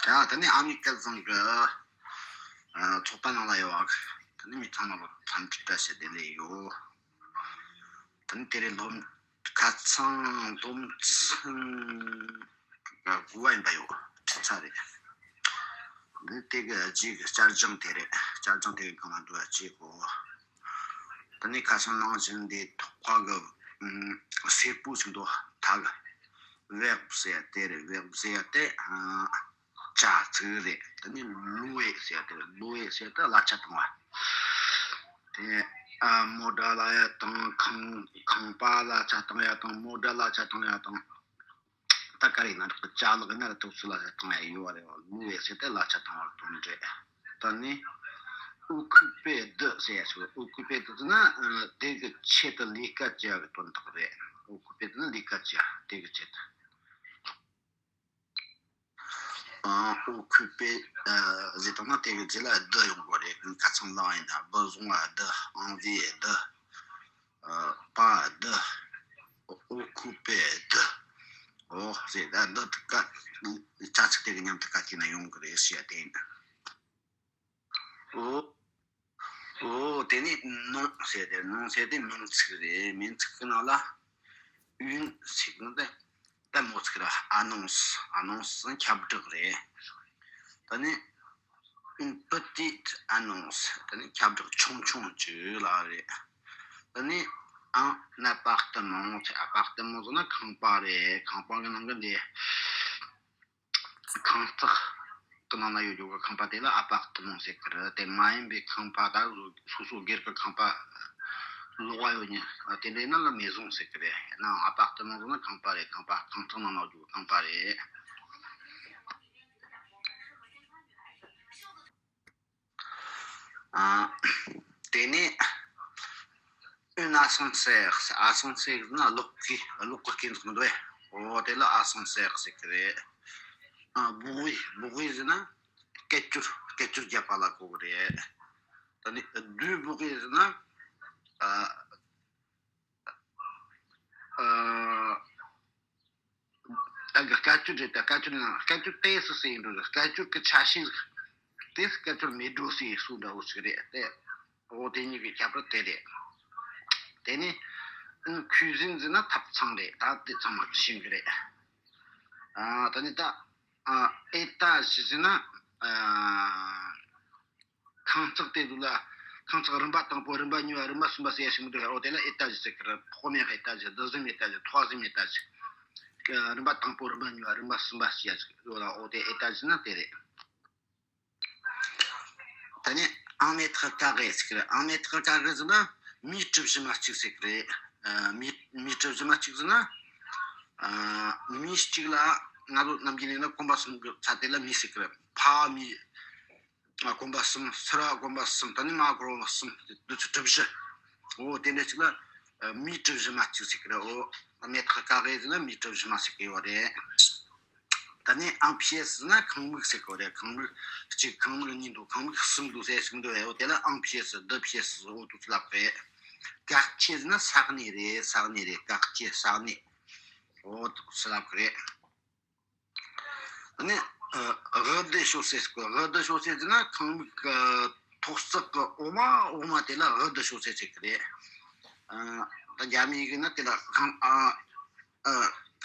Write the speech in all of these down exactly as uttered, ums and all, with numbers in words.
ཡ་ད་ནི་ཨ་མི་སྐལ་བཟང་གི་ཚོགས་པ་ནང་ལ་ཡོད་ཨ། ད་ནི་མི་ཚང་མ་ལ་འཚམས་འདྲི་བཀྲ་ཤིས་བདེ་ལེགས་ཡོད། ད་ནི་དེ་རིང་སློབ་ཁ་སང་སློབ་ཚན་དགུ་པ་ཡིན་པ་ཡོད། ཁྲིད་ཚར་རེད། འདི་དེ་གི་རྗེས་ཀྱི་བསྐྱར་སྦྱོང་དེ་རེད། བསྐྱར་སྦྱོང་དེ་གི་སྒང་ལ་འགྲོ་བ་བྱེད་དགོས། ད་ནི་ཁ་སང་ནང་བཞིན་འདི་ཐོག་ཁ་གི་ཨམ་སེར་པོ་ཞིག་འདུག་ད་གི་verb ཟེར་ཡ་དེ་རེད། verb ཟེར་ཡ་དེ་ཨ་བྱ་ཚིག་རེད། ད་ནི་louer ཟེར་ཡ་དེ་རེད། louer ཟེར་ཡ་དེ་གླ་ཆ་བཏང་བ། དེ་ཨ་མོ་ཊ་གླ་ཡ་དང་ཁང་ཁང་པ་གླ་ཆ་བཏང་ཡ་དང་མོ་ཊ་གླ་ཆ་བཏང་ཡ་དང་། ད་ག་རེ་ཡིན་ན་ཅ་ལག་ཡིན་ན་ཐུག་ཚུལ་ལ་བཏང་ཡ་ཡོད་རེད། ལུས་ཡ་ཟེར་ཏེ་གླ་ཆ་བཏང་བར་དོན་རེད། ད་ནི་occuper de ཟེར་ཡ་ཞིག occuper de ཟེར་ན་དེ་གི་ཆེད་དུ་ལས་ཀ་བྱེད་ཡ་གི་དོན་དག་རེད། occuper de ནི་ལས་ཀ་བྱེད་ཡ་དེ་གི་ཆེད་དུ། occuper ཟེར་བཏང་ན་དེ་གི་རྗེས་ལ་de ཡོང་དགོས་རེད། ཁ་སང་ལ་ཡིན་ན་besoin de, envie de, pas de, occuper de འོ་ཟེར་ད་འདི་ཀ་བྱ་ཚིག་དེ་གི་མཉམ་དུ་ཀ་གཅིག་ན་ཡོང་གི་རེད་ཟེར་ཡ་དེ་ཡིན། འོ་འོ་དེ་ནི་nom ཟེར་ཏེ། nom ཟེར་ཏེ་མིང་ཚིག་རེད། མིང་ཚིག་གི་ནང་ལ་une ཟེར་གི་ནི་ལྟད་མོ་ཚིག་རེད། annonce, annonce ཟེར་ན་ཁྱབ་བསྒྲགས་རེད། ད་ནི་une petite annonce ད་ནི་ཁྱབ་བསྒྲགས་ཆུང་ཆུང་ཅིག་ལ་རེད། ད་ནི་un appartement ཟེར། appartement ཟེར་ན་ཁང་པ་རེད། ཁང་པ་གི་ནང་གི་འདི་ཁང་བརྩེགས་གི་ནང་ན་ཡོད་རྒྱུ་གི་ཁང་པ་དེ་ལ་appartement ཟེར་གི་རེད། དེ་མ་ཡིན་པའི་ཁང་པ་ད་སོ་སོ་སྒེར་གི་ཁང་པ་ལོགས་ཡོད་ཉིན་དེ་འདྲའི་ནང་ལ་maison ཟེར་གི་རེད། ཡང་ན་appartement ཟེར་ན་ཁང་པ་རེད། ཁང་པ་ཁང་བརྩེགས་ནང་ན་ཡོད་རྒྱུ་གི་ཁང་པ་རེད། ཨ། དེ་ནས་un ascenseur, ascenseur ཟེར་ན་གློག་གི་གློག་གི་སྐས་འཛེགས་མི་འདུག་གས། འོ་དེ་ལ་ascenseur ཟེར་གི་རེད། ཨ། bruit, bruit ཟེར་ན་སྐད་ཅོར། སྐད་ཅོར་བརྒྱབ་པ་ལ་གོ་གི་རེད། ད་ནི་du bruit ཟེར་ན་ཨ། ཨ། ད་གི་སྐད་ཅོར་རེད། ད་སྐད་ཅོར་ནང་སྐད་ཅོར་ཏོག་ཙམ་ཟེར་ཡིན་འགྲོ། སྐད་ཅོར་གི་ཆ་ཤས་དེ་སྐད་ཅོར་མེད་འགྲོ་ཟེར་སུ་འདྲ་བོ་ཞིག་རེད་དེ། འོ་དེ་གཉིས་ཀྱི་ཁྱད་པར་དེ་རེད། དེ་ནས་cuisine ཟེར་ན་ཐབ་ཚང་རེད། ད་དེ་ཚང་མ་ཤེས་གི་རེད། ཨ། ད་ནི་ད་ཨ་étage ཟེར་ན་ཨ། ཁང་བརྩེགས་དེ་ཚོ་ལ་ཁང་བརྩེགས་རིམ་པ་དང་པོ། རིམ་པ་གཉིས་པ། རིམ་པ་གསུམ་པ་ཟེར་ཡ་ཞིག་མི་འདུག་གས། འོ་དེ་ལ་étage ཟེར་གི་རེད། premier étage, deuxième étage, troisième étage རིམ་པ་དང་པོ། རིམ་པ་གཉིས་པ། རིམ་པ་གསུམ་པ་ཟེར་ཡ་ཞིག་ཡོད་ལ། འོ་དེ་étage ཟེར་ན་དེ་རེད། ད་ནི་un mètre carré ཟེར་གི་རེད། un mètre carré ཟེར་ན་མི་གྲུ་བཞི་མ་གཅིག་ཟེར་གི་རེད། ཨ། མི་མི་གྲུ་བཞི་མ་གཅིག་ཟེར་ན་ཨ་མི་གཅིག་ལ་ང་ཚོ་ནམ་རྒྱུན་ནས་ན་གོམ་པ་གསུམ་གྱི་ཚད་དེ་ལ་མི་ཟེར་གི་རེད། ཕ་མི། ཨ། གོམ་པ་གསུམ། སི་ར་གོམ་པ་གསུམ། ད་ནི་མ་གོམ་པ་གསུམ། འདི་ཚོ་གྲུ་བཞི། འོ་དེ་འདྲ་ཅིག་ལ་ཨ་མི་གྲུ་བཞི་མ་གཅིག་ཟེར་གི་རེད། འོ་un mètre carré ཟེར་ན་མི་གྲུ་བཞི་མ་ཟེར་གི་ཡོད་རེད། ད་ནི་un pièce ཟེར་ན་ཁང་མིག་ཟེར་གི་ཡོད་རེད། ཁང་མིག་གཅིག་ཁང་མིག་གཉིས་འདུག་ཁང་མིག་གསུམ་འདུག་ཟེར་ཞིག་འདུག་འོ་དེ་ལ་un pièce, deux pièces འོ་དེ་ཚོ་ལབ་རེད། Quartier ཟེར་ན་ས་གནས་རེད། ས་གནས་རེད། Quartier ས་གནས། འོ་དེ་ཚོ་ལབ་གི་རེད། ཨ་ནི་ཨ་rez-de-chaussée ཟེར་གི། rez-de-chaussée ཟེར་ན་ཁང་མིག་གི་ཐོག་བརྩེགས་གི་འོག་མ་འོག་མ་དེ་ལ་rez-de-chaussée ཟེར་གི་རེད། ཨ། ད་རྒྱ་མིའི་གི་ན་དེ་ལ་ཁང་ཨ་ཨ་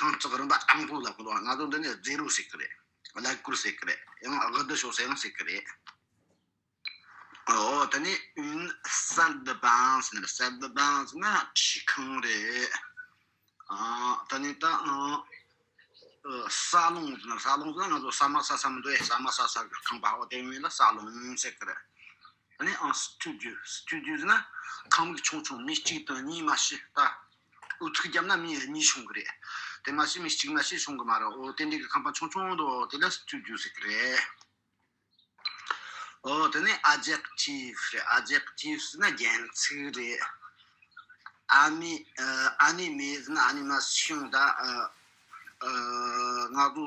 ཁང་བརྩེགས་རིམ་པ་དང་པོ་ལབ་གི་འདུག་ང་ཚོ་འདི་ནས་zéro ཟེར་གི་རེད། ཀླད་ཀོར་ཟེར་གི་རེད། ཡང་rez-de-chaussée ཡང་ཟེར་གི་རེད། འོ་ད་ནི་une salle de bain ཟེར་ན། salle de bain ཟེར་ན་བྲིས་ཁང་རེད། ཨ། ད་ནི་ད་ཨ་ཨ་salon ཟེར་ན། salon ཟེར་ན་ང་ཚོ་ཟ་མ་ཟ་ས་མི་འདུག་གས། ཟ་མ་ཟ་ས་གི་ཁང་པ། འོ་དེ་ཡིན་ལ་salon ཟེར་གི་རེད། ད་ནི་un studio, studio ཟེར་ན་ཁང་མིག་ཆུང་ཆུང་། མི་གཅིག་དང་གཉིས་མ་གཏོགས། ད་ཨུ་ཚུགས་བརྒྱབ་ན་མི་གཉིས་ཤོང་གི་རེད། དེ་མ་གཏོགས་མི་གཅིག་མ་གཏོགས་ཤོང་གི་མ་རེད། འོ་དེ་འདྲའི་གི་ཁང་པ་ཆུང་ཆུང་འདུག་དེ་ལ་studio ཟེར་གི་རེད། འོ་དེ་ནས་adjectif རེད། adjectif ཟེར་ན་རྒྱན་ཚིག་རེད། ཨ་མི་ཨ་animé ཟེར་ན་animation ད་ཨ་ཨ་ང་ཚོ་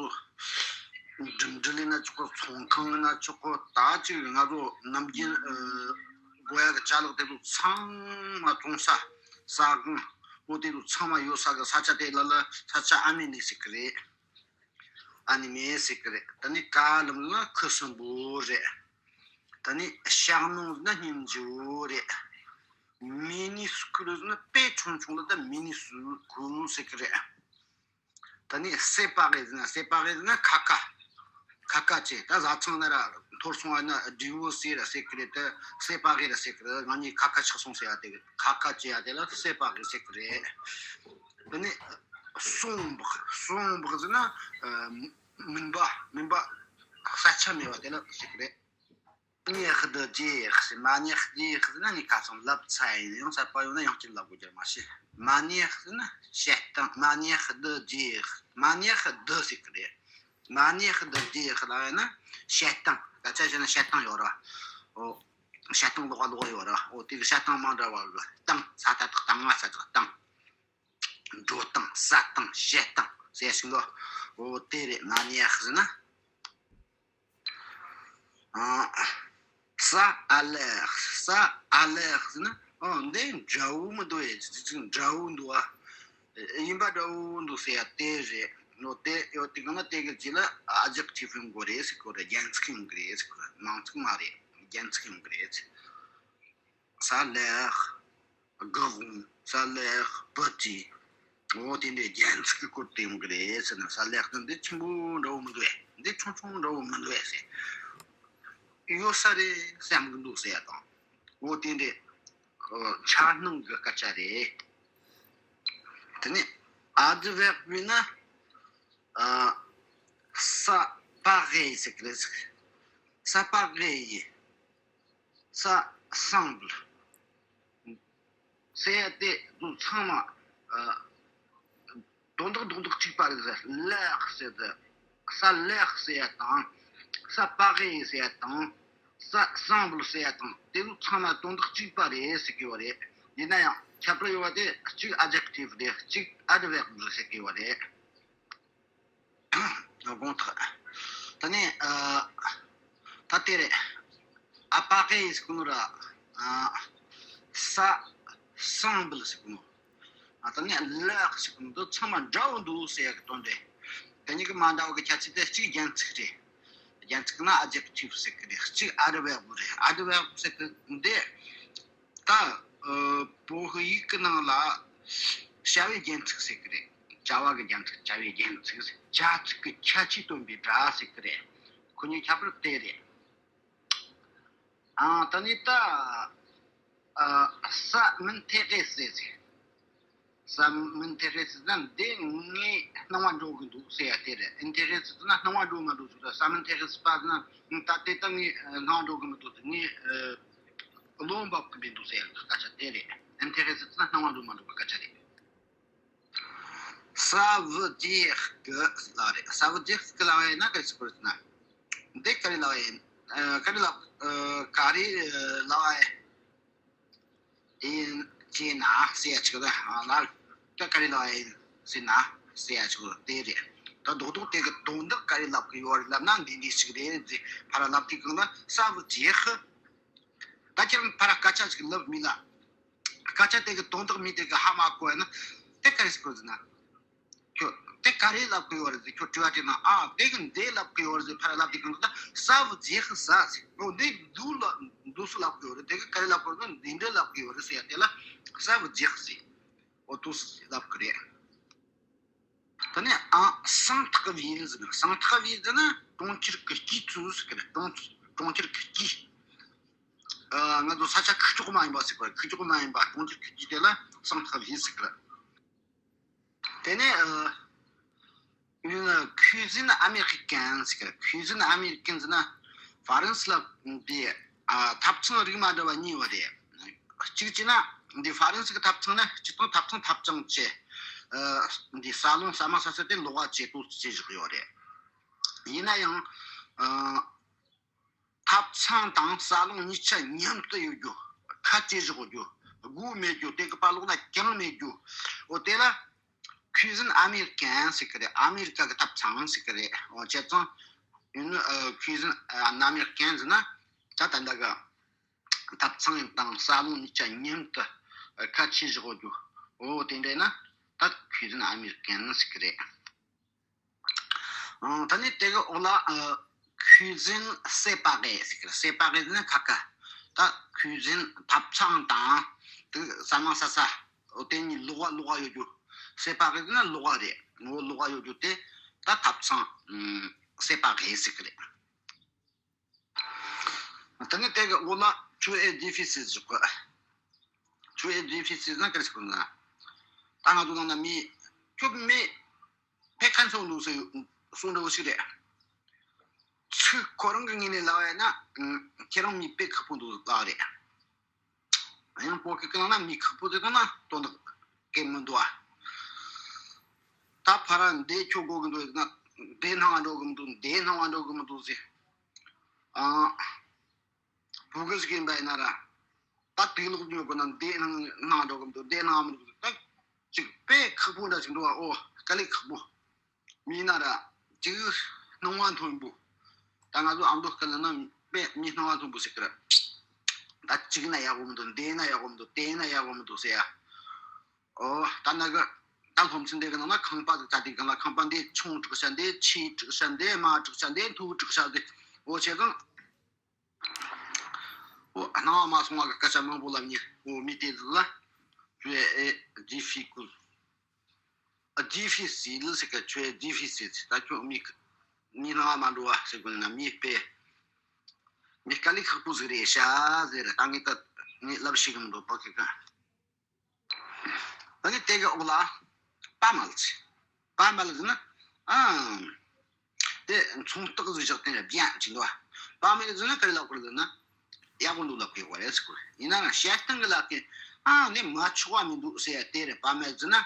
འགྲིམ་འགྲུལ་ཡིན་ན་ཆོག་གི། ཚོང་ཁང་ཡིན་ན་ཆོག་གི། ད་ཅིག་ང་ཚོ་ནམ་རྒྱུན་ཨ་དགོས་ཡག་གི་ཅ་ལག་དེ་ཚོ་ཚང་མ་བཙོང་ས། ཟ་ཁང་འོ་དེ་ཚོ་ཚང་མ་ཡོད་ས་གི་ས་ཆ་དེ་ལ་ལ་ས་ཆ་animé ཟེར་གི་རེད། ཨ་ནི་མེ་ཟེར་གི་རེད། ད་ནི་ཀ་ལམ་ལ་ཁུ་སིམ་པོ་རེད། ད་ནི་ཤག་ནོང་ཟེར་ན་སྙིང་རྗེ་བོ་རེད། མི་ནི་སྐུལ་ཟེར་ན་དཔེ་ཆུང་ཆུང་ལ་ད་མི་ནི་སྐུལ་ཟེར་གི་རེད། ད་ནི་སེ་པ་གེ་ཟེར་ན་སེ་པ་གེ་ཟེར་ན་ཁ་ཁ། ཁ་ཁ་ཅེ། ད་བཟའ་ཚང་ན་ར་འཐོར་སོང་བ་ན་འབྲས་བུ་སེ་ར་ཟེར་གི་རེད། ད་སེ་པ་གེ་ར་ཟེར་གི་རེད། ང་གཉིས་ཁ་ཁ་ཆགས་སོང་ཟེར་ཡ་དེ་གི་ཁ་ཁ་ཅེ་ཡ་དེ་ལ་སེ་པ་གེ་ཟེར་གི་རེད། ད་ནི་སོང་བག་སོང་བག་ཟེར་ན་མུན་པ། མུན་པ། ས་ཆ་མེད་པ་དེ་ལ་ཟེར་གི་རེད། མ་ཉེས་སྡུག་རྗེས་ཟེར། མ་ཉེས་རྗེས་ཟེར་ན་ངས་ཁ་སང་ལབ་ཚར་ཡིན། ཡང་གསར་པ་ཡོང་ན་ཡང་བསྐྱར་ལབ་དགོས་རྒྱུ་མ་ཤེས། མ་ཉེས་ཟེར་ན་བཤད་སྟངས། མ་ཉེས་སྡུག་རྗེས། མ་ཉེས་སྡུག་ཟེར་གི་རེད། མ་ཉེས་སྡུག་རྗེས་ལ་ཡིན་ན་བཤད་སྟངས། སྐད་ཆ་བཤད་ན་བཤད་སྟངས་ཡོད་ར། འོ། བཤད་སྟངས་ལོགས་ལོགས་ཡོད་ར། འོ་དེ་གི་བཤད་སྟངས་མ་འདྲ་བ་ལ་སྟངས། ས་ད་བཏགས་སྟ་ང་ས་བཏགས་སྟངས། འགྲོ་སྟངས། ཟ་སྟངས། བཤད་སྟངས་ཟེར་ཞིག་ལོ། འོ་དེ་རེད། མ་ཉེས་ཟེར་ན། ཨ། ས་ཨ་ལེགས། ས་ཨ་ལེགས་ཟེར་ན། ཨོ་འདི་འདྲ་བོ་མི་འདུག་ཨེ། ཅི་ཅིག་འདྲ་བོ་འདུག་ཨ། ཡིན་པ་འདྲ་བོ་འདུག་ཟེར་ཡ་དེ་རེད། ནོ་དེ་ཡོད་དེ་གང་ན་དེ་གི་རྗེས་ལ་ཨ་ཇེག་ཊིབ་ཡོང་གི་རེད་ཟེར་གི་རེད། རྒྱན་ཚིག་ཡོང་གི་རེད་ཟེར་གི་རེད། ནང་ཚིག་མ་རེད། རྒྱན་ཚིག་ཡོང་གི་རེད། ས་ལེགས། དགག་འོང་། ས་ལེགས་བུ་གྱི། འོ་དེ་འདྲའི་རྒྱན་ཚིག་གི་སྐོར་དེ་ཡོང་གི་རེད་ཟེར་ན། ས་ལེགས་ནི་འདི་ཆེན་པོ་འདྲ་བོ་མི་འདུག་ཨེ། འདི་ཆུང་ཆུང་འདྲ་བོ་མི་འདུག་ཨེ་ཟེར། ཡོད་ས་རེད་བསམ་གི་འདུག་ཟེར་ཡ་དང་། འོ་དེ་འདྲའི་འཆར་སྣང་གི་སྐད་ཆ་རེད། དེ་ནས་ཨ་ཌི་ཝེར་བི་ན། ཨ། ས་པ་རེ་ཟེར་གི་རེད། ས་པ་རེ་ཡི། ས་སམ་བྷལ་ཟེར་ཡ་དེ་ཚོ་ཚང་མ། ཨ། དོན་དག་དོན་དག་གཅིག་པ་རེད། ལེགས་ཟེར་ཏེ། ས་ལེགས་ཟེར་ཡ་དང་། ས་པ་རེ་ཟེར་ཡ་དང་། ས་སམ་བྷལ་ཟེར་ཡ་དང་། དེ་ཚོ་ཚང་མ་དོན་དག་གཅིག་པ་རེད་ཟེར་གི་ཡོད་རེད། ཡིན་ན་ཡང་ཁྱད་པར་ཡོད་པ་དེ་གཅིག་ཨ་ཇེག་ཊིབ་རེད། གཅིག་ཨ་ཌི་ཝེར་བི་ཟེར་གི་ཡོད་རེད། དགོངས་དག་ད་ནི། ཨ། ད་དེ་རེད། ཨ་པ་རེ་ཟེར་གོ་ནོ་ར། ཨ། ས་སམ་བྷལ་ཟེར་གོ་ནོ། ཨ། ད་ནི་ལེགས་ཟེར་གོ་ནོ་དེ་ཚང་མ་འདྲ་བོ་འདུག་ཟེར་ཡ་གི་དོན་རེད། དེ་གཉིས་ཀྱི་མ་འདྲ་བ་གི་ཁྱད་ཆོས་དེ་གཅིག་རྒྱན་ཚིག་རེད། རྒྱན་ཚིག་ན་ཨ་ཇེག་ཊིབ་ཟེར་གི་རེད། གཅིག་ཨ་ཌི་ཝེར་བི་རེད། ཨ་ཌི་ཝེར་བི་ཟེར་གི་འདི། ད། ཨ། བོད་ཡིག་གི་ནང་ལ་བྱ་བའི་རྒྱན་ཚིག་ཟེར་གི་རེད། བྱ་བ་གི་རྒྱན་ཚིག་བྱ་བའི་རྒྱན་ཚིག་བྱ་ཚིག་གི་ཁྱད་ཆོས་སྟོན་པའི་སྒྲ་ཟེར་གི་རེད། ཁོ་གཉིས་ཁྱད་པར་དེ་རེད། ཨ། ད་ནི་ད། ཨ། ས་མི་ཨིན་ཊེ་རེ་སི་ཟེར། ས་མི་ཨིན་ཊེ་རེ་སི་ཟེར་ན་འདི་ངའི་སྣང་བ་འགྲོ་གི་འདུག་ཟེར་ཡ་དེ་རེད། ཨིན་ཊེ་རེ་སི་ཟེར་ན་སྣང་བ་འགྲོ་མ་འགྲོ་ཟེར། ས་མི་ཨིན་ཊེ་རེ་སི་པ་ཟེར་ན་ད་དེ་ད་ངའི་སྣང་བ་འགྲོ་གི་མི་འདུག་ཟེར། ངའི། ཨ། བློ་འབབ་གི་མི་འདུག་ཟེར་ཡ་སྐད་ཆ་དེ་རེད། ཨིན་ཊེ་རེ་སི་ཟེར་ན་སྣང་བ་འགྲོ་མ་འགྲོ་གི་སྐད་ཆ་རེད། ས་བུ་རྗེས་སྐུ་ལ་རེད། ས་བུ་རྗེས་སྐུ་ལ་བ་ཡིན་ན་ག་རེ་ཟེར་དགོས་ཟེར་ན། འདི་ག་རེ་ལ་བ་ཡིན། ཨ། ག་རེ་ལ། ཨ། ག་རེ་ལ་བ་ཡིན་ཅེ་ན་ཟེར་ཡ་ཆོག་གི་རེད། ཨ། ལ་ད་ག་རེ་ལ་བ་ཡིན་ཟེར་ན་ཟེར་ཡ་ཆོག་གི་རེད། དེ་རེད། ད་རྡོག་རྡོག་དེ་གི་དོན་དག་ག་རེ་ལབ་གི་ཡོད་རེད་ལབ་ན་འདི་འདྲ་ཞིག་རེད་ཟེར། ཕར་ལབ་དུས་སྒང་ལ་ས་བུ་རྗེས་སྐུ། ད་ཁྱེད་རང་ཕར་སྐད་ཆ་ཞིག་ལབ་མི་ལ། སྐད་ཆ་དེ་གི་དོན་དག་མི་དེ་གི་ཧ་མ་གོ་ན། དེ་ག་རེ་ཟེར་དགོས་ཟེར་ན། ཁྱོད་དེ་ག་རེ་ལབ་གི་ཡོད་རེད་ཟེར་ཁྱོད་དྲི་བ་དྲིས་ན། ཨ། དེ་གི་འདི་ལབ་གི་ཡོད་རེད་ཟེར་ཕར་ལབ་དུས་སྒང་ད་ས་བུ་རྗེས་སྐུ་ཟེར། འོ་འདི་འདུག་ལ་འདུག་སེ་ལབ་གི་ཡོད་རེད། དེ་གི་ག་རེ་ལབ་གི་ཡོད་རེད། འདི་འདྲ་ལབ་གི་ཡོད་རེད་ཟེར་ཡ་དེ་ལ་ས་བུ་རྗེས་སྐུ་ཟེར། འོ་འདུག་སེ་ལབ་གི་རེད། ད་ནི། ཨ། སང་ཐག་བིན་ཟེར་ན། སང་ཐག་བིན་ཟེར་ན་གྲོང་ཁྱེར་གི་དཀྱིལ་ཚུལ་ཟེར་གི་རེད། གྲོང་གྲོང་ཁྱེར་གི་དཀྱིལ། ཨ། ང་ཚོ་ས་ཆ་ཁུག་ཀྱོག་མ་ཡིན་པ་ཟེར་གི་རེད། ཁུག་ཀྱོག་མ་ཡིན་པ་གྲོང་ཁྱེར་གི་དཀྱིལ་དེ་ལ་སང་ཐག་བིན་ཟེར་གི་རེད། དེ་ནས། ཨ། ཡིན་ན་ཁུ་ཟིན་ཨ་མེ་རི་ཀན་ཟེར་གི་རེད། ཁུ་ཟིན་ཨ་མེ་རི་ཀན་ཟེར་ན་ཧྥ་རན་སི་ལ་འདི། ཨ། ཐབ་ཚང་རིགས་མ་འདྲ་བ་གཉིས་ཡོད་རེད། གཅིག་བྱས་ན་འདི་ཧྥ་རན་སི་གི་ཐབ་ཚང་ནི་སྤྱིར་བཏང་ཐབ་ཚང་ཐབ་ཚང་བྱས། ཨ། འདི་ས་ལོང་ཟ་མ་ཟ་ས་དེ་ལོགས་ཀ་བྱས་ཏོ་བྱས་བཞག་ཡོད་རེད། ཡིན་ན་ཡང་། ཨ། ཐབ་ཚང་དང་ས་ལོང་གཉིས་ཆ་མཉམ་དུ་ཡོད་རྒྱུ། ཁ་བྱེ་བཞག་རྒྱུ། སྒོ་མེད་རྒྱུ། དེ་གི་བར་ལོགས་ན་གྱང་མེད་རྒྱུ། འོ་དེ་ལ་ཁུ་ཟིན་ཨ་མེ་རི་ཀན་ཟེར་གི་རེད། ཨ་མེ་རི་ཀ་གི་ཐབ་ཚང་ཟེར་གི་རེད། འོ་བྱས་ཙང་ཡིན་ན། ཨ། ཁུ་ཟིན་ཨ་མེ་རི་ཀན་ཟེར་ན་ད་ད་ལྟ་གི་ཐབ་ཚང་དང་ས་ལོང་གཉིས་ཆ་མཉམ་དུ་ཁ་བྱེ་བཞག་རྒྱུ། འོ་དེ་འདྲ་ན་ད་ཁུ་ཟིན་ཨ་མེ་རི་ཀན་ཟེར་གི་རེད། ཨང་། ད་ནི་དེ་གི་འོག་ལ་ཨ། cuisine séparée ཟེར་གི་རེད། séparée ཟེར་ན་ཁ་ཁ། ད་cuisine་ཐབ་ཚང་དང་དེ་ཟ་ནང་ཟ་ས། འོ་དེ་གཉིས་ལོགས་ཀ་ལོགས་ཀ་ཡོད་རྒྱུ། séparée ཟེར་ན་ལོགས་ཀ་རེད། འོ་ལོགས་ཀ་ཡོད་རྒྱུ་དེ་ད་ཐབ་ཚང་ཨམ། séparée ཟེར་གི་རེད། ད་ནི་དེ་གི་འོག་ལ tu es difficile ཟེར་གི། tu es difficile ཟེར་ན་ག་རེ་ཟེར་གི་ན། ད་ང་ཚོ་ནང་ན་མི་ཁྱོད་མི་ཕལ་ཆེར་འདུག་ཟེར་གསུང་འདྲ་བོ་ཞིག་རེད། ཚིག་ཁོ་རང་གི་ངོས་ནས་ལབ་ཡ་ན་ཁྱེད་རང་མི་དཔེ་ཁག་པོ་འདུག་ལབ་རེད། ཡང་བོད་སྐད་ཀྱི་ནང་ན་མི་ཁག་པོ་ཟེར་གི་ན་དོན་དག་གི་མི་འདུག་ཨ། ད་ཕར་འདི་ཁྱོད་དགོས་གི་འདུག་ན་འདི་སྣང་བ་འགྲོ་གི་མི་འདུག་འདི་སྣང་བ་འགྲོ་གི་མི་འདུག་ཟེར། ཨང་། བུ་གུ་ཟིག་ཡིན་པ་ཡིན་ན་ར། ད་དུག་ལོག་ཉོ་དགོས་ན་འདི་སྣང་སྣང་འགྲོ་གི་མི་འདུག་འདི་སྣང་མི་འདུག་ད་ཅིག་དཔེ་ཁག་པོ་འདྲ་ཞིག་འདུག་ཨ། ཨོ་དཀའ་ལས་ཁག་པོ། མི་ཡིན་ན་ར། ཅིག་སྣང་བ་མཐོན་པོ། ད་ང་ཚོ་ཨ་མདོ་སྐད་ལ་ན་དཔེ་མི་སྣང་བ་མཐོན་པོ་ཟེར་གི་ར། ད་ཅིག་ན་ཡག་པོ་མི་འདུག་འདི་ན་ཡག་པོ་མི་འདུག་དེ་ན་ཡག་པོ་མི་འདུག་ཟེར་ཡ། ཨོ་ད་ན་གི། ད་སློབ་ཚན་འདི་གི་ནང་ན་ཁང་པ་ཟིག་ཙ་དེ་གི་ན་ཁང་པ་འདི་ཆུང་དྲགས་ཤ་འདི་ཆེ་དྲགས་ཤ་འདི་དམའ་དྲགས་ཤ་འདི་མཐོ་དྲགས་ཤ་འདི། ཨོ་བྱས་ཙང་། ཨོ་སྣང་བ་མ་སོང་བ་གི་སྐད་ཆ་མང་པོ་ལབ་ནི། ཨོ་མི་དེ་ཚོ་ལ། tu es difficile། difficile ཟེར་གི tu es difficile ཟེར། ད་ཁྱོད་མི་མི་སྣང་བ་མ་འགྲོ་བ་ཟེར་དགོས་ན་མི་དཔེ། མི་དཀའ་ལས་ཁག་པོ་ཟིག་རེད་ཤག་ཟེར། ད་ངས་ད་ངས་ལབ་ཤེས་གི་མི་འདུག་བོད་སྐད་ཀྱི། ད་ནི་དེ་གི་འོག་ལ་pas mal ཟེར། pas mal ཟེར་ན། ཨ། དེ་མཚུངས་རྟགས་ཟིག་བཞག་དེ་ནས་bien ཅིག་འདུག་བ། pas mal ཟེར་ན་ག་རེ་ལབ་དགོས་ཟེར་ན། ཡག་པོ་འདུག་ལབ་དགོས་པ་རེད་ཟེར་གོ། ཡིན་ན་ར་བཤད་སྟངས་གི་ལབ་དེ། ཨ་ནི་མ་ཆོག་པ་མི་འདུག་ཟེར་ཡ་དེ་རེད། pas mal ཟེར་ན།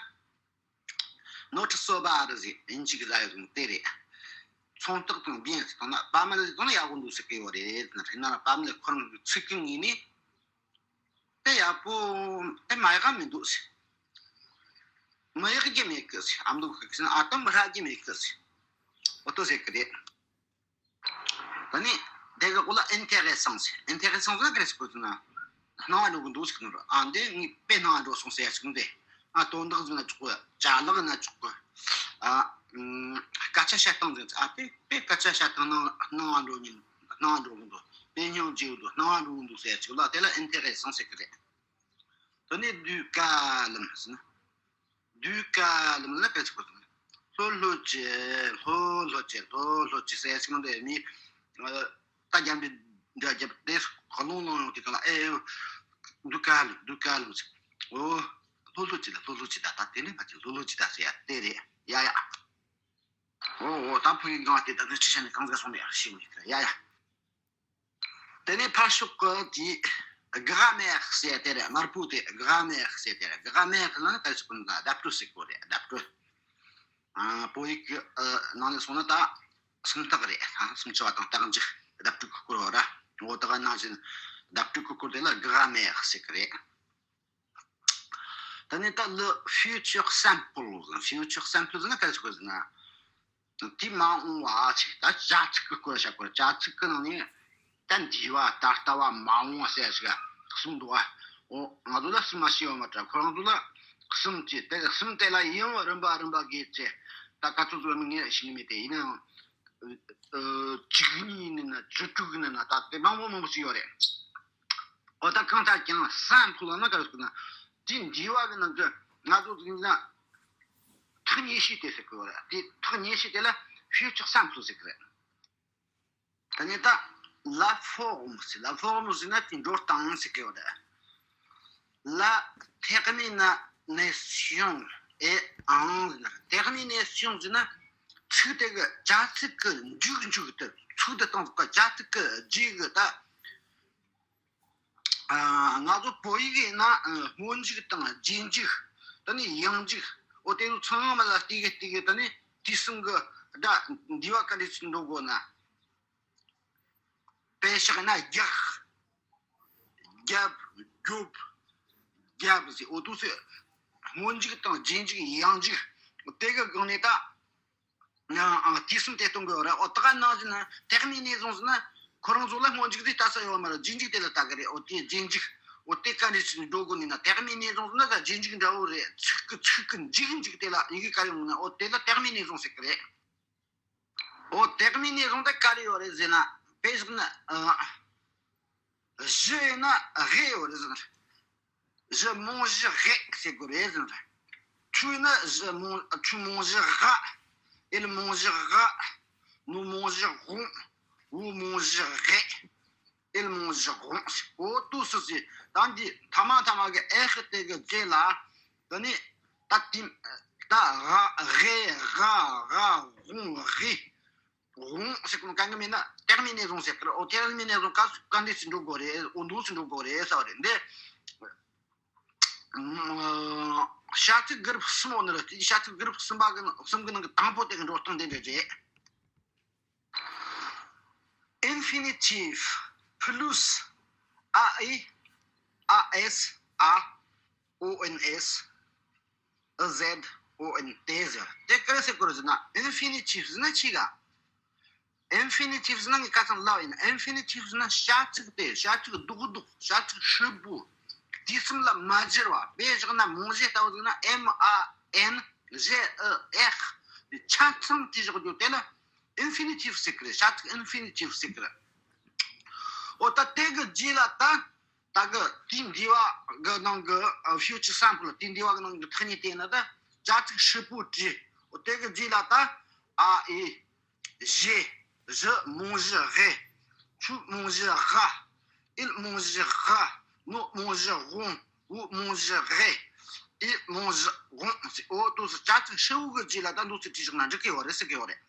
not so bad ཟེར་ཡིན་གཅིག་ལ་ཡོད་ཟེར་དེ་རེད། མཚུངས་རྟགས་དང་bien ཟེར་བཏང་ན་pas mal ཟེར་བཏང་ན་ཡག་པོ་འདུག་ཟེར་གི་ཡོད་རེད། ན་རེད་ན་ར་pas mal ཁོ་རང་གི་ཚིག་གི་ངོས་ནས། དེ་ཡག་པོ། དེ་མ་ཡག་ག་མི་འདུག་ཟེར། མི་ཡག་གི་མེད་གི་ཟེར། ཨ་མདོ་གི་ཟེར་ན་ཨ་དམ་ར་གི་མེད་གི་ཟེར། འོ་དོ་ཟེར་གི་རེད། ད་ནི་དེ་གི་འོག་ལ་intéressant ཟེར། intéressant ཟེར་ན་ག་རེ་ཟེར་དགོས་ཟེར་ན། སྣང་བ་འགྲོ་གི་འདུག་ཟེར་གི་ནོ། ཨ་འདི་ངས་དཔེ་སྣང་བ་འགྲོ་སོང་ཟེར་ཡ་ཟིག་འདི། ཨ་དོན་དག་ཟེར་ན་ཆོག་གི། ཅ་ལག་ན་ཆོག་གི། ཨ་ཨམ། སྐད་ཆ་བཤད་སྟངས་ཟེར། ཨ་དཔེ་དཔེ་སྐད་ཆ་བཤད་སྟངས་སྣང་སྣང་བ་འགྲོ་ཉིན་སྣང་བ་འགྲོ་གི་འདུག་དཔེ་སྙིང་རྗེ་གི་འདུག་སྣང་བ་འགྲོ་གི་འདུག་ཟེར་ཡ་ཟིག་ལ་དེ་ལ་intéressant ཟེར་གི་རེད། དེ་ནས་du calme ཟེར་ན། du calme ལ་ག་ཚོད་གོ་ལྷོད་ལྷོད་ཀྱི་ལྷོད་ལྷོད་ཀྱི་ལྷོད་ལྷོད་ཀྱི་ཟེར་ཡ་ཞིག་མི་འདུག་མི། ད་རྒྱབ་འདི་འདྲ་རྒྱབ་དེ་ཁོ་ལོང་ལོང་ཡོང་དུས་ག་ལ་ཨེ། du calme du calme ཟེར། ཨོ། ལྷོད་ལྷོད་ཀྱི་ད་ལྷོད་ལྷོད་ཀྱི་ད་ད་དེ་ནས་ང་ཚོ་ལྷོད་ལྷོད་ཀྱི་ད་ཟེར་ཡ་དེ་རེད་ཡ་ཡ། ཨོ་ཨོ་ད་ཕ་གི་ང་དེ་ད་ནི་ཁྲི་ཤ་ནས་གང་ཟག་སོང་ནས་ཡ་ཤི་མི་ཡ་ཡ། དེ་ནས་ཕར་ཕྱོགས་ཀྱི་དེ་grammaire ཟེར་དེ་རེད། དམར་པོ་དེ་grammaire ཟེར་དེ་རེད། grammaire ལ་ནི་ག་རེ་ཟེར་དགོས་ན་adapter ཟེར་དགོས་རེད། adapter ཨ་བོད་ཡིག་གི་ཨ་ནང་ནས་སོང་ན་ད་སུམ་རྟགས་རེད། ཨ་སུམ་ཅུ་པ་དང་རྟགས་འཇུག adapter གི་སྐོར་བ་ར། འོ་ད་ག་ནང་བཞིན་adapter གི་སྐོར་དེ་ལ་grammaire ཟེར་གི་རེད། ད་ནི་ད་le futur simple ཟེར། futur simple ཟེར་ན་ག་རེ་ཟེར་དགོས་ཟེར་ན། དེ་མ་འོངས་པ་ཅིག་ད་བྱ་ཚིག་གི་སྐོར་བཤད་དགོས། བྱ་ཚིག་གི་ནང་ནས་ད་འདས་པ་ད་ལྟ་བ་མ་འོངས་པ་ཟེར་ཡ་ཞིག་གསུངས་འདུག་བ། འོ་ང་ཚོ་ལ་གསུམ་མ་ཤེས་ཡོད་མ་རེད། ཁོ་རང་ཚོ་ལ་གསུམ་གྱི་དེ་གསུམ་དེ་ལ་ཡང་རིམ་པ་རིམ་པ་བརྒྱད་ཅེས་ད་ག་ཚོད་ཚོད་མི་ངས་ཤེས་ནི་མེད་དེ། ཡིན་ནའང་བཅུ་གཉིས་ཡིན་ན་བཅུ་དྲུག་ཡིན་ན་ད་དེ་མང་པོ་མང་པོ་ཞིག་ཡོད་རེད། འོ་ད་གང་ལྟར་ཀྱང་simple ལབ་ན་ག་རེ་ཟེར་ན། དེ་འདས་པ་གི་ནང་གི་ང་ཚོ་ཡིན་ན་ཐག་ཉེ་ཤོས་དེ་ཟེར་གི་ཡོད་རེད། དེ་ཐག་ཉེ་ཤོས་དེ་ལ་futur simple ཟེར་གི་རེད། ད་ནི་ད་la forme ཟེར། la forme ཟེར་ན་དེ་འགྲོ་སྟངས་ཟེར་གི་ཡོད་རེད། la terminaison et en ཟེར་ན། terminaison ཟེར་ན་ཚིག་དེ་གི་བྱ་ཚིག་གི་མཇུག་མཇུག་དེ་ཚིག་དེ་སྟངས་གི་བྱ་ཚིག་གི་རྗེས་གི་ད། ང་ཚོ་བོད་ཡིག་ཡིན་ན་སྔོན་འཇུག་དང་རྗེས་འཇུག་ད་ནི་ཡང་འཇུག་འོ་དེ་ཚོ་ཚང་མ་ལ་བལྟས་གི་བལྟས་གི་ད་ནི་དུས་གསུམ་གི་སྒྲ་འདས་པ་ག་འདྲ་ཞིག་འགྲོ་དགོས་ན། དཔེ་བཞག་ན་རྒྱག་རྒྱབ་རྒྱོབ་རྒྱབ་ཟེར། འོ་དུས་སུ་སྔོན་འཇུག་དང་རྗེས་འཇུག་ཡང་འཇུག་དེ་གི་སྒང་ནས་ད། ཨ་དུས་གསུམ་དེ་གཏོང་དགོས་རེད། འོ་ད་ག་ནང་བཞིན་ན་terminaison ཟེར་ན་ཁོ་རང་ཚོ་ལ་སྔོན་འཇུག་དེ་ལྟ་ས་ཡོད་མ་རེད། རྗེས་འཇུག་དེ་ལ་ལྟ་གི་རེད། འོ་དེ་རྗེས་འཇུག་འོ་དེ་ག་འདྲ་ཞིག་འགྲོ་དགོས་ནི་ན། terminaison ཟེར་ན་ད་རྗེས་འཇུག་འདྲ་བོ་རེད། ཚིག་གི་ཚིག་གི་མཇུག་མཇུག་དེ་ལ་ཡི་གེ་ག་རེ་འོང་ན་འོ་དེ་ལ་terminaison ཟེར་གི་རེད། འོ་terminaison དེ་ག་རེ་ཡོད་རེད་ཟེར་ན། དཔེ་བཞག་ན་ཨ། གཞི་ཡིན་ན་གྷེ་ཡོད་རེད་ཟེར་ན། གཞི་རྨང་གཞི་གྷེ་ཟེར་དགོས་རེད་ཟེར་ན། ཁྲུ་ཡིན་ན་གཞི་རྨང་ཁྲུ་རྨང་གཞི་གྷ། ཨེལ་རྨང་གཞི་གྷ། ནུ་རྨང་གཞི་གྷོང་། ཝུ་རྨང་གཞི་གྷེ། ཨེལ་རྨང་གཞི་གྷོང་། འོ་དུ་སུ་སི། ད་འདི་ཐ་མ་ཐ་མ་གི་ཨེ་ཧི་དེ་གི་རྗེས་ལ། ད་ནི་ད་ཏིམ་ད་གྷ་གྷེ་གྷ་གྷ་གྷོང་གྷེ། གྷོང་ཟེར་གོ་ནོ་གང་གི་མིན་ན་terminaison ཟེར་གི་རེད། འོ་terminaison ག་ག་འདྲ་ཞིག་འགྲོ་དགོས་རེད། འོ་འདུག་སེ་འགྲོ་དགོས་རེད་ཟེར་བ་རེད། འདི་བྱ་ཚིག་གི་རིགས་གསུམ་འོ་ནི་རེད། བྱ་ཚིག་གི་རིགས་གསུམ་པ་གི་གསུམ་གི་ནང་གི་དང་པོ་དེ་གི་འགྲོ་སྟངས་དེ་འདྲ་རེད། Infinitif plus A I A S A O N S Z O N T ཟེར། དེ་ག་རེ་ཟེར་དགོས་རེད་ཟེར་ན། Infinitif ཟེར་ན་ཅི་ག Infinitif ཟེར་ན་ངས་ཁ་སང་ལབ་ཡིན། Infinitif ཟེར་ན་བྱ་ཚིག་དེ་བྱ་ཚིག་རྡོག་རྡོག་བྱ་ཚིག་ཧྲིལ་པོ། དུས་གསུམ་ལ་མ་སྦྱར་བ། དཔེ་བཞག་ན་རྨང་གཞི་ལྟ་བུ་ཟེར་ན་M A N G E F ཆ་ཚང་དེ་བཞག་རྒྱུ་དེ་ལ་Infinitif ཟེར་གི་རེད། བྱ་ཚིག་Infinitif ཟེར་གི་རེད། འོ་ད་དེ་གི་རྗེས་ལ་ད་ད་གི་དེའི་འདས་པ་གི་ནང་གི་ཨ་future simple དེའི་འདས་པ་གི་ནང་གི་ཐ་སྙད་དེ་ན་ད་བྱ་ཚིག་ཧྲིལ་པོ་བྲིས། འོ་དེ་གི་རྗེས་ལ་ད་A I གཞི། གཞི་རྨང་གཞི་གྷེ། ཁྲུ་རྨང་གཞི་གྷ། ཨེལ་རྨང་གཞི་གྷ། ནུ་རྨང་གཞི་གྷོང་། ཝུ་རྨང་གཞི་གྷེ། ཨེལ་རྨང་གཞི་གྷོང་། འོ་དུ་སུ་བྱ་ཚིག་ཧྲིལ་པོ་གི་རྗེས་ལ་ད་འདུག་སེ་བྲིས་བཞག་ན་འགྲིག་གི་ཡོད་རེད་ཟེར་གི་ཡོད་རེད།